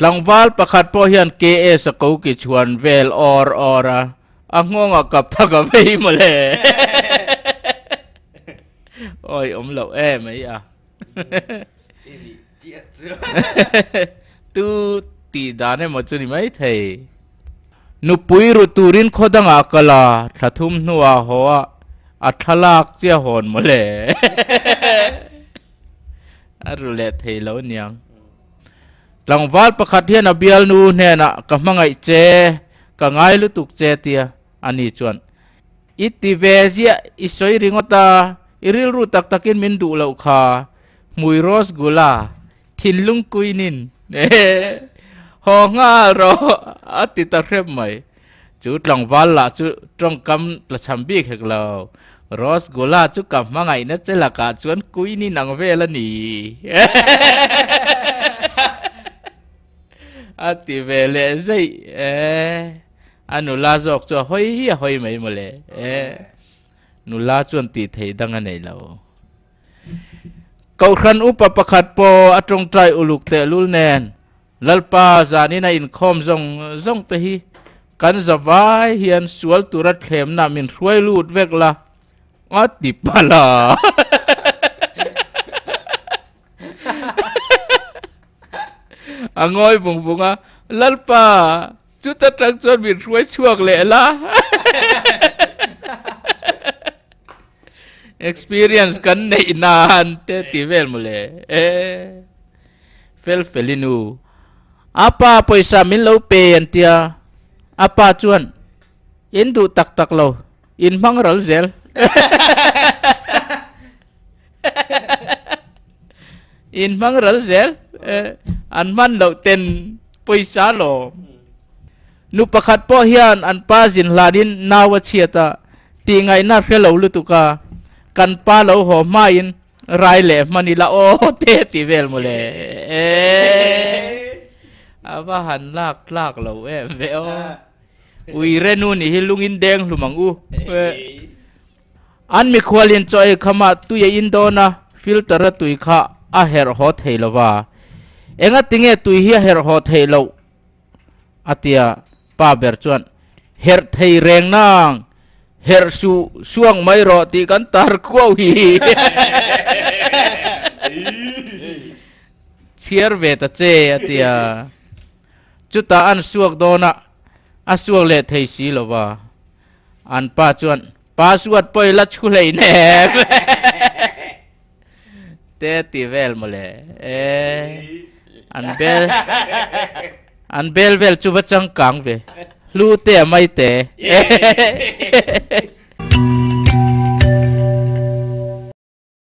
Tlangval pakhat pawh hian KS a ko ki chhuan vel awr awr a, a nghawngah kap thak a vei mawle. Awi awm loh em mai a. Tu tih dan emaw chu ni mai thei. Nupui ru turin khaw dangah kal a, thla thum hnuah haw a, a thlalak chiah hawn mawle. A ru leh thei lo niang. Tlangval pakhat hian a bialnu hnenah ka hmangaih che, ka ngai lutuk che tia a ni chuan i ti ve ziah, i sawi ringawt a, i rilru tak takin min duh loh kha, hmui rose gula, thinlung kuinin haw nghal rawh a ti ta hrep mai. Chu tlangval lah chu tawngkam tlachham bik hek lo. Rose Gula chu ka hmangaihna che lakah chuan Queen-in ang vel a ni. A ti ve leh zeih e. A nula zawk chu a hawi a hawi mai mawle e. Nula chuan tih theih dang a nei lo. Kohhran upa pakhat pawh a tawngtai uluk tehlul nen Lalpa zanin a inkhawm zawng zawng te hi kan zavai hian sual tura thlemna min hruai lut vek la, a ti palh a. A ngawi vung vung a, Lalpa, chuta tang chuan min hruai chhuak leh la. Experience kan neih nan te ti vel mawle. E. Fel fel i nu. A pa pawisa min lo pe an tia. A pa chuan, In duh tak tak lo, in hmang ral zel. In hmang ral zel. An hman loh ten pawisa lawm. Nu pakhat pawh hian an pa zin hlanin nau a chhiat a, tihngaihna hre lo lutuk a, kan pa lo haw hmain Rai leh hman ila aw te ti vel mawle e a va han lak tlak lo em ve aw ui renu nih hi lungin deng hlum ang u an mikhualin chaw ei khamah tui a in dawn a filter a tui kha a herh haw thei lova engatinge tui hi a herh haw theih loh A tia, pa ber chuan, Herh thei reng nang, herh su suang mai rawh tih kan tar kuau hi. Chhiar ve ta che, a tia. Chutah an suak dawn a, a suak leh thei si lo va. An pa chuan, Password pawh i la chhu hlei nem. Te ti vel mawle e an bel an bel vel chu va changkang ve hlu te a mai te.